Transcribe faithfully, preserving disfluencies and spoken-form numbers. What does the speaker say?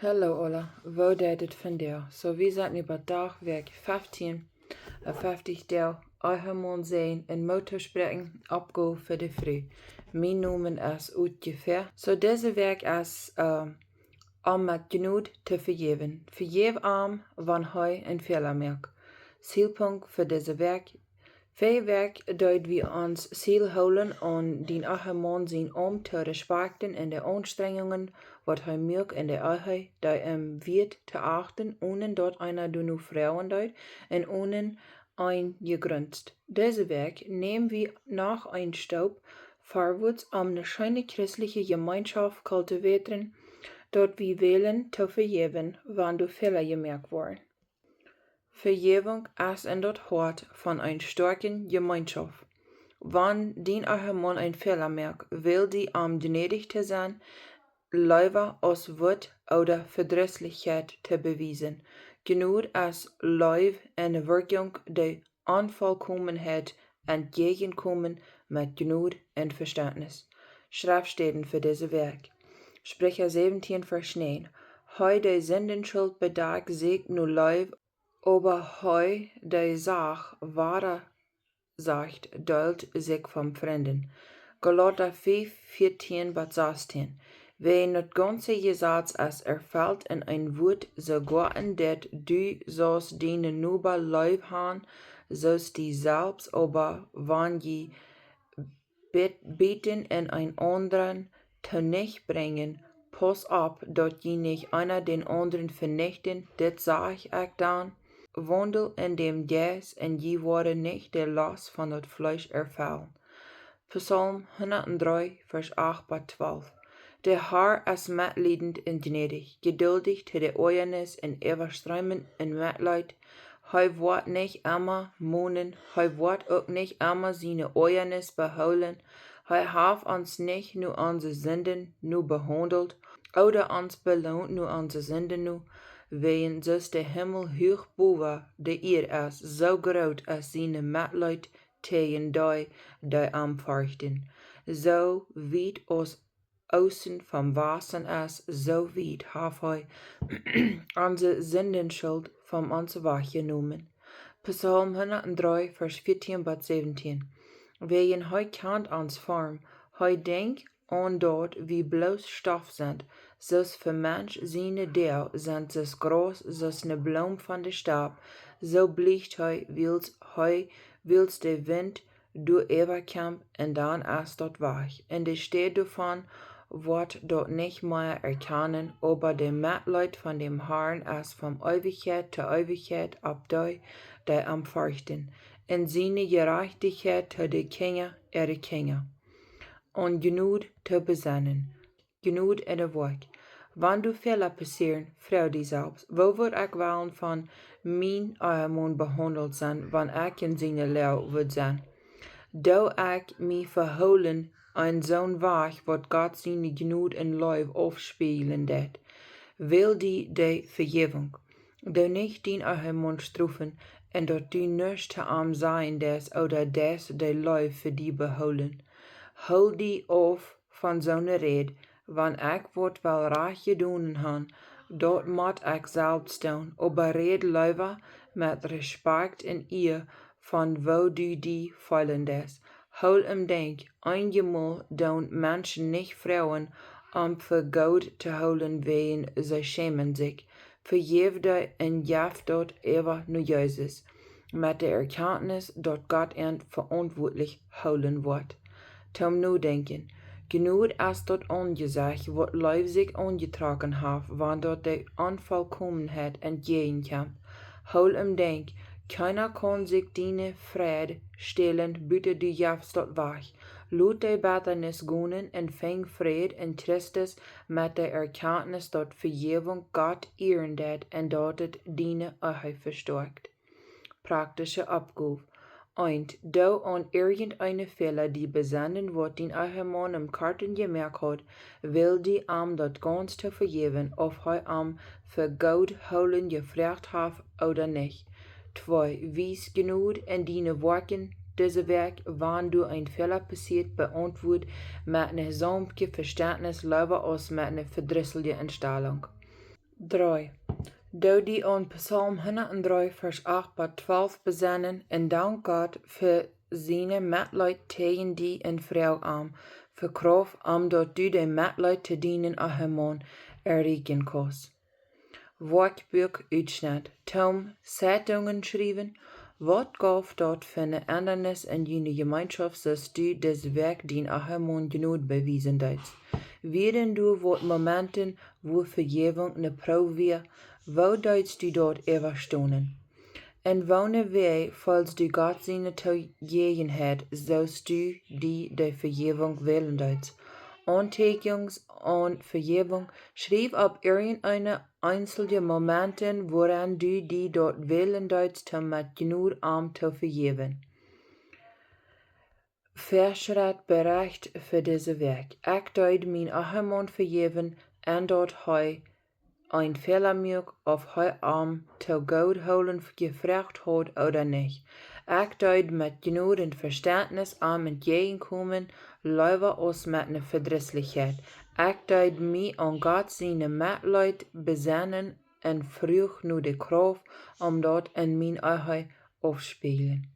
Hallo aula, woo jeit et vondoag? Soo, wie sent nu bie Dach, Wäakj feftieen, äh, feftich Doag, Ehemaun sennen un Moot toospräakjen, Oppgow fa de Fru. Mien Nomen es Utje Fäa. Soo, dise Wäakj es, äh, om met Jnod to vejäwen. Vejäw am, wan hee een Fäla moakt. Zielpunkt fa dise Wäakj: Väaje Wäakj deed wie ons Ziel hoolen, om dien Ehemaun sien Aumt to respakjten un de Aunstrenjungen, waut hee muak en de Ehe, dee am wieet, to achten, onen daut eena doano froagen deed un onen een Jegruns. Dise Wäakj näm wie noch een Stoop verwoats, om ne scheene christelje Jemeenschoft to kultivieren, daut wie wellen to vejäwen, wan doa Fäla jemoakt woaren. Vejäwunk es en daut Hoat von eene stoakje Jemeenschoft. Wan dien Ehemaun een Fäla moakt, well die am jnädich to sennen, leewa aus Wut ooda Vedrisslichkjeit to bewiesen. Jnod es Leew enne Wirkjunk, dee Onvolkomenheit entjäajenkomen met Jnod un Vestentnis. Schreftstäden fa dise Wäakj: Spricha säwentieen, Varsch näajen: Hee, dee Sindenschult bedakjt, sieekjt no Leew, oba hee, dee Sach wadasajcht, deelt sikj von Frind. Galata fiew, vieetieen bat sastieen: Wiels daut gaunze Jesaz es erfelt en een Wuat, soogoa en dit: Du saust dienen Noba leef haben, soo aus die selfst. Oba wan jie bät-, bäten un eenen aundren to Nocht brinjen, pausst opp, daut jie nich eena dän aundren venichten. Dit saj ekj dan: Waundelt en däm Jeist, un jie woaren nich de Lost von daut Fleesch erfellen. Psalm hundatdree, Varsch acht bat twalf: De Herr es metliedent un jnädich, jeduldich to de Oajanis un äwastreemend en Metleet. Hee woat nich emma monen, hee woat uk nich emma siene Oajanis behoolen. Hee haft ons nich no onse Sinden no behaundelt, ooda ons beloont no onse Sinden no. Wiels soo aus de Himmel huach bowa de Ieed es, soo groot es sien Metleet jäajen dee, dee am ferchten. Soo wiet aus Oosten vom Wasten es, soo wiet haft hee onse Sindenschult von ons wajchjenomen. Psalm hundatdree, Varsch vieetieen bat säwentieen: Wiels hee kjant ons Form, hee denkjt aun daut wie bloos Stoff sent, soo aus fa Mensch siene Doag sent soo aus Graus, soo aus ne Bloom von de Stap, soo blicht hee, wiels hee, wiels de Wint doaräwa kjemt, un dan es daut wajch. Un de Städ doavon woat daut nich mea erkjanen. Oba de Metleet von däm Herrn es von Eewichkjeit to Eewichkjeit opp dee, dee am ferchten, un siene Jerajchtichkjeit to de Kjinja äare Kjinja, om Jnod to besennen. Jnod enne Woakj. Wan doa Fäla passieren, froag die selfst: Woo wudd ekj wellen von mien Ehemaun behaundelt sennen, wan ekj en siene Loag wudd sennen? Doo ekj mie vehoolen en soon Wajch, waut Gott siene Jnod un Leew aufspieejlen deit? Well die de Vejäwunk. Doo nich dien Ehemaun strofen, un daut du nuscht to am sajen deist ooda deist de Leew fa die behoolen. Hool die auf von soone Räd. Wan ekj waut well rajcht jedonen han, daut mott ekj selfst doonen, oba räd leewa met Respakjt un Ea von woo du die feelen deist. Hool em Denkj: Eenjemol doonen Menschen nich froagen, om fa goot to hoolen, wiels see schämen sikj. Vejeff dee un jeff daut äwa no Jesus, met de Erkjantnis, daut Gott an veauntwuatlich hoolen woat. Toom Nodenkjen. Jnod es daut Aunjesecht, waut Leew sikj aunjetrocken haft, wan daut de Onvolkomenheit entjäajenkjemt. Hool em Denkj: Kjeena kaun sikj diene Freid stälen, buta du jeffst daut wajch. Lot de Bettanis gonen un fang Fräd en Christus, met de Erkjantnis, daut Vejäwunk Gott ieren deit un daut et diene Ehe vestoakjt. Praktische Oppgow. Eent: Doo aun irjenteene Fäla die besennen, waut dien Ehemaun em Kjarta jemoakt haft. Well die am daut gaunz to vejäwen, auf hee am fa goot hoolen jefroacht haft ooda nich. Twee: Wies Jnod en diene Woakjen dise Wäakj. Wan doa een Fäla passieet, beauntwuat met ne saumtje Vestentnis leewa aus met ne vedrisselje Enstalunk. Dree. Doo die aun Psalm hundat dree, Varsch acht bat twalf besennen un dank Gott fa siene Metleet jäajen die un froag am fa Krauft, om daut du de Metleet to dienen Ehemaun erreichen kaust. Woakjbuak Utschnett. Toom Zeitungen schriewen. Waut gauf daut fa ne Endanis en june Jemeenschoft, soo aus du dise Wäakj dien Ehemaun Jnod bewiesen deetst? Wieren doa waut Momenten, wua Vejäwunk ne Proow wia? Woo deetst du daut äwastonen? En woone Wäaj feeldst du Gott siene Toojäajenheit, soo aus du die de Vejäwunk wälen deetst? Auntäkjnungen aun Vejäwunk. Schriew opp irjenteene eenselne Momenten, wuarenn du die daut wälen deetst, om met Jnod am to vejäwen. Väaschrett Berecht fa dise Wäakj. Ekj deed mien Ehemaun vejäwen, enn daut hee een Fäla muak, auf hee am to goot hoolen jefroacht haud ooda nich. Ekj deed met Jnod un Vestentnis am entjäajenkomen, leewa aus met ne Vedrisslichkjeit. Ekj deed mie aun Gott siene Metleet besennen un fruach no de Krauft, om daut en miene Ehe auftospieejlen.